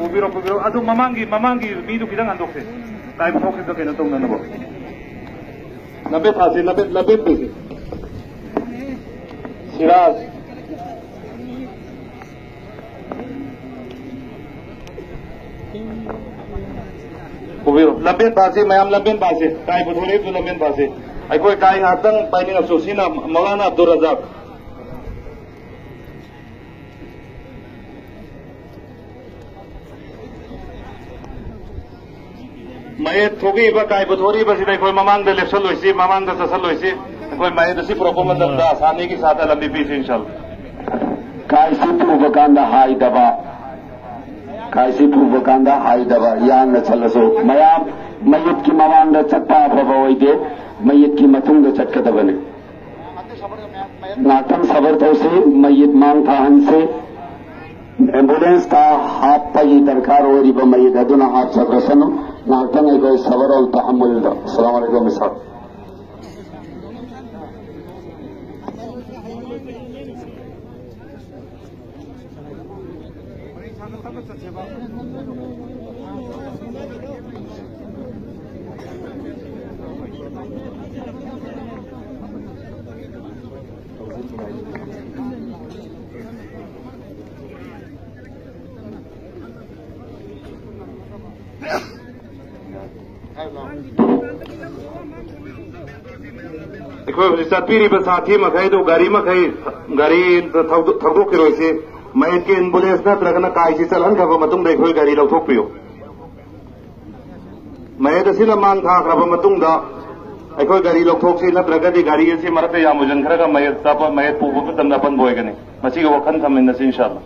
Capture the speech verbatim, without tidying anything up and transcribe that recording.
ꯄꯨꯕꯤꯔꯣ, ꯄꯨꯕꯤꯔꯣ꯫ ꯑꯗꯨ ꯃꯃꯥꯡꯒꯤ, ꯃꯃꯥꯡꯒꯤ ꯃꯤꯗꯨ ꯈꯤꯇꯪ ꯍꯟꯗꯣꯛꯁꯦ꯫ ꯀꯥꯏꯕ ꯊꯣꯛꯈꯤꯕꯗꯣ ꯀꯩꯅꯣ ꯇꯧꯅꯅꯕ꯫ ꯂꯝꯕꯦꯟ ꯊꯥꯁꯤ, ꯂꯝꯕꯦꯟ, ꯂꯝꯕꯦꯟ ꯄꯤꯁꯤ꯫ ꯁꯤꯔꯥꯖ꯫ ꯄꯨꯕꯤꯔꯣ꯫ ꯂꯝꯕꯦꯟ ꯐꯥꯁꯤ, ꯃꯌꯥꯝ ꯂꯝꯕꯦꯟ ꯐꯥꯁꯤ꯫ ꯀꯥꯏ ꯄꯨꯊꯣꯔꯛꯏꯕꯗꯨ ꯂꯝꯕꯦꯟ ꯐꯥꯁꯤ꯫ ꯑꯩꯈꯣꯏ ꯀꯥꯏ ꯉꯥꯏꯍꯥꯛꯇꯪ ꯄꯥꯏꯅꯤꯡꯉꯁꯨ꯫ ꯁꯤꯅ ꯃꯧꯂꯥꯅꯥ ꯑꯕꯗꯨꯜ ꯔꯖꯥꯛ꯫ ꯃꯌꯦꯛ ꯊꯣꯛꯏꯕ, ꯀꯥꯏꯕ ꯊꯣꯛꯏꯕꯁꯤꯗ ꯑꯩꯈꯣꯏ ꯃꯃꯥꯡꯗ ꯂꯦꯞꯁꯜꯂꯣꯏꯁꯤ, ꯃꯃꯥꯡꯗ ꯆꯠꯁꯜꯂꯣꯏꯁꯤ꯫ ꯑꯩꯈꯣꯏ ꯃꯌꯦꯛ ꯑꯁꯤ ꯄꯨꯔꯛꯄ ꯃꯇꯝꯗ ꯑꯁꯥꯅꯤꯒꯤ ꯁꯥꯠꯇ ꯂꯝꯕꯤ ꯄꯤꯁꯤ, ꯏꯟꯁꯥꯜꯂꯥ꯫ ꯀꯥꯏꯁꯤ ꯄꯨꯕ ꯀꯥꯟꯗ ꯍꯥꯏꯗꯕ, ꯀꯥꯏꯁꯤ ꯄꯨꯕ ꯀꯥꯟꯗ ꯍꯥꯏꯗꯕ, ꯌꯥꯡꯅ ꯆꯠꯂꯁꯨ꯫ ꯃꯌꯥꯝ ꯃꯌꯦꯛꯀꯤ ꯃꯃꯥꯡꯗ ꯆꯠꯄ ꯑꯐꯕ ꯑꯣꯏꯗꯦ, ꯃꯌꯦꯛꯀꯤ ꯃꯇꯨꯡꯗ ꯆꯠꯀꯗꯕꯅꯤ꯫ ꯉꯥꯛꯇꯪ ꯁꯕꯔ ꯇꯧꯁꯤ, ꯃꯌꯦꯛ ꯃꯥꯡ ꯊꯥꯍꯟꯁꯤ꯫ ꯑꯦꯝꯕꯨꯂꯦꯟꯁꯇ ꯍꯥꯞꯄꯒꯤ ꯗꯔꯀꯥꯔ ꯑꯣꯏꯔꯤꯕ ꯃꯌꯦꯛ ꯑꯗꯨꯅ ꯍꯥꯞꯆꯈ꯭ꯔꯁꯅꯨ꯫ ꯉꯥꯏꯍꯥꯛꯇꯪ ꯑꯩꯈꯣꯏ ꯁꯕꯔ ꯑꯜ ꯇꯍꯝꯃꯨꯜꯗ꯫ ꯑꯁꯂꯥꯃꯨ ꯑꯂꯩꯀꯨꯝ ꯁꯥꯔ꯫ ꯑꯩꯈꯣꯏ ꯍꯧꯖꯤꯛ ꯆꯠꯄꯤꯔꯤꯕ ꯁꯥꯊꯤ ꯃꯈꯩꯗꯨ, ꯒꯥꯔꯤ ꯃꯈꯩ, ꯒꯥꯔꯤ ꯊꯧꯗꯣꯛ-, ꯊꯧꯗꯣꯛꯈꯤꯔꯣꯏꯁꯤ꯫ ꯃꯌꯦꯛꯀꯤ ꯑꯦꯝꯕꯨꯂꯦꯟꯁ ꯅꯠꯇ꯭ꯔꯒꯅ ꯀꯥꯏꯁꯤ ꯆꯠꯍꯟꯈ꯭ꯔꯕ ꯃꯇꯨꯡꯗ ꯑꯩꯈꯣꯏ ꯒꯥꯔꯤ ꯂꯧꯊꯣꯛꯄꯤꯌꯨ꯫ ꯃꯌꯦꯛ ꯑꯁꯤꯅ ꯃꯥꯡ ꯊꯥꯈ꯭ꯔꯕ ꯃꯇꯨꯡꯗ ꯑꯩꯈꯣꯏ ꯒꯥꯔꯤ ꯂꯧꯊꯣꯛꯁꯤ, ꯅꯠꯇ꯭ꯔꯒꯗꯤ ꯒꯥꯔꯤ ꯑꯁꯤ ꯃꯔꯛꯇ ꯌꯥꯝ ꯑꯣꯏꯁꯤꯟꯈ꯭ꯔꯒ ꯃꯌꯦꯛ ꯇꯞꯄ-, ꯃꯌꯦꯛ ꯄꯨꯕ ꯃꯇꯝꯗ ꯑꯄꯟꯕ ꯑꯣꯏꯒꯅꯤ꯫ ꯃꯁꯤꯒ ꯋꯥꯈꯜ ꯊꯝꯃꯤꯟꯅꯁꯤ, ꯏꯟꯁꯥꯜꯂꯥ꯫